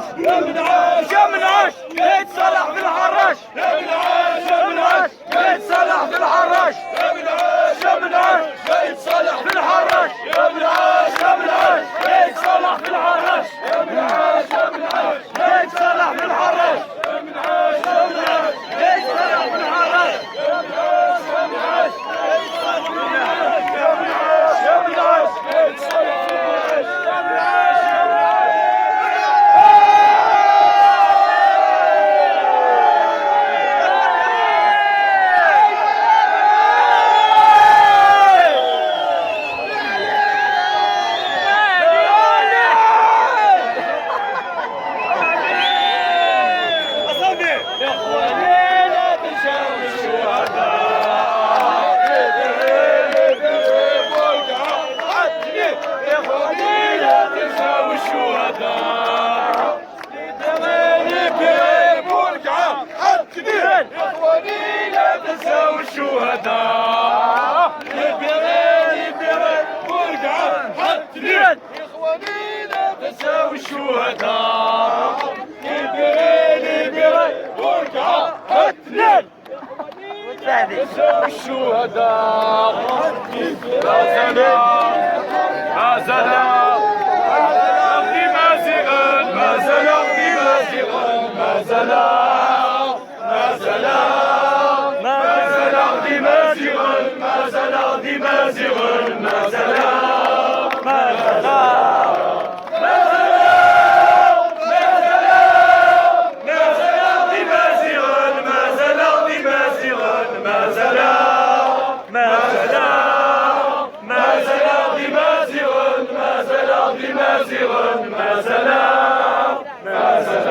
عاش يا من عاش يا من عاش قايد صالح في الحراش يا من عاش يا من عاش قايد صالح في الحراش يا من عاش يا من عاش قايد صالح في الحراش يا من عاش يا من عاش قايد صالح في الحراش يا من عاش يا من عاش قايد صالح في الحراش يا من عاش يا من عاش قايد صالح في الحراش يا من عاش يا من عاش قايد صالح في الحراش يا من عاش يا من عاش قايد صالح في الحراش يا من عاش يا من عاش. يا اخواني لا تنسوا الشهداء، يا اخواني لا تنسوا الشهداء، يا اخواني لا تنسوا الشهداء، يا اخواني لا تنسوا الشهداء، تنسوا الشهداء. ما زال مازيغا، ما زال مازيغا، ما زال ما زال ما زال مازيغا، ما زال مازيغا، ما زال ما زال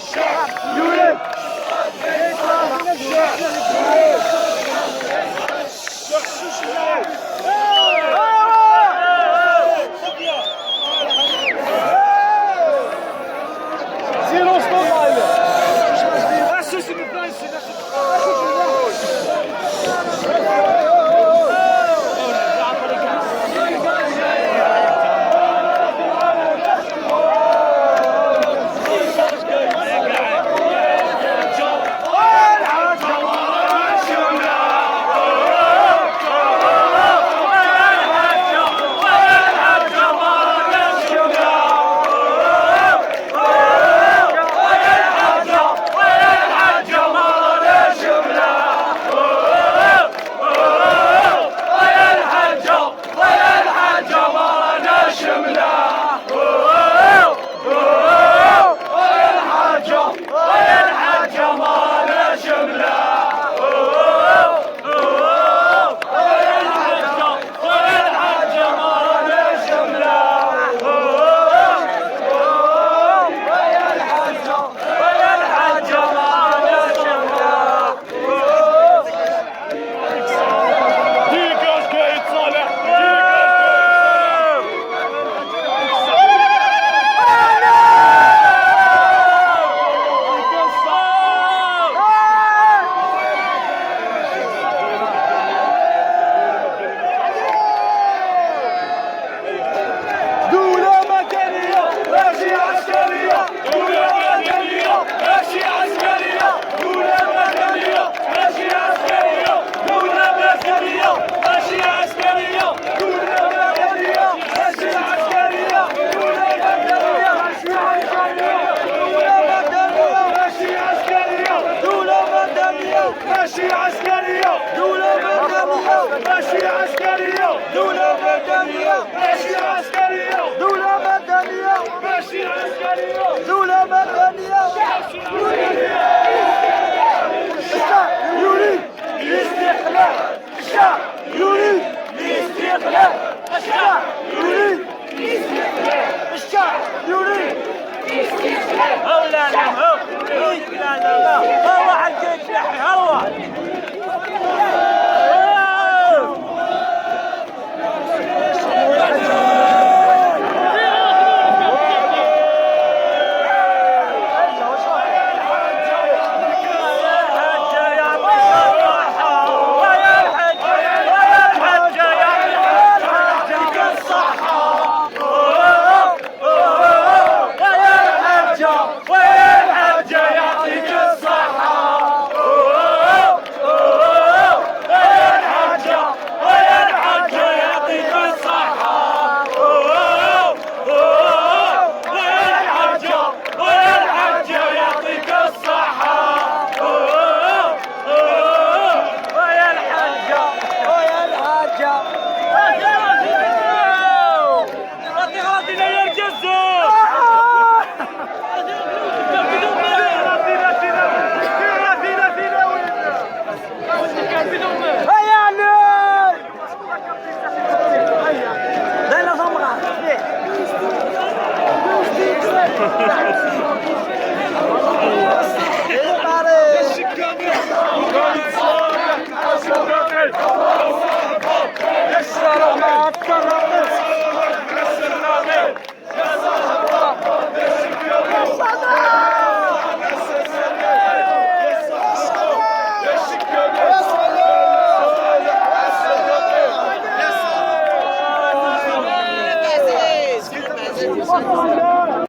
الشعب يريد ماشي عسكرية دولة مدنية ماشي عسكرية دولة مدنية ماشي عسكرية دولة مدنية ماشي عسكرية دولة مدنية الشعب يريد الاستقلال الشعب يريد الاستقلال الشعب يريد الاستقلال الشعب يريد الاستقلال. لا لا لا هو حق هو.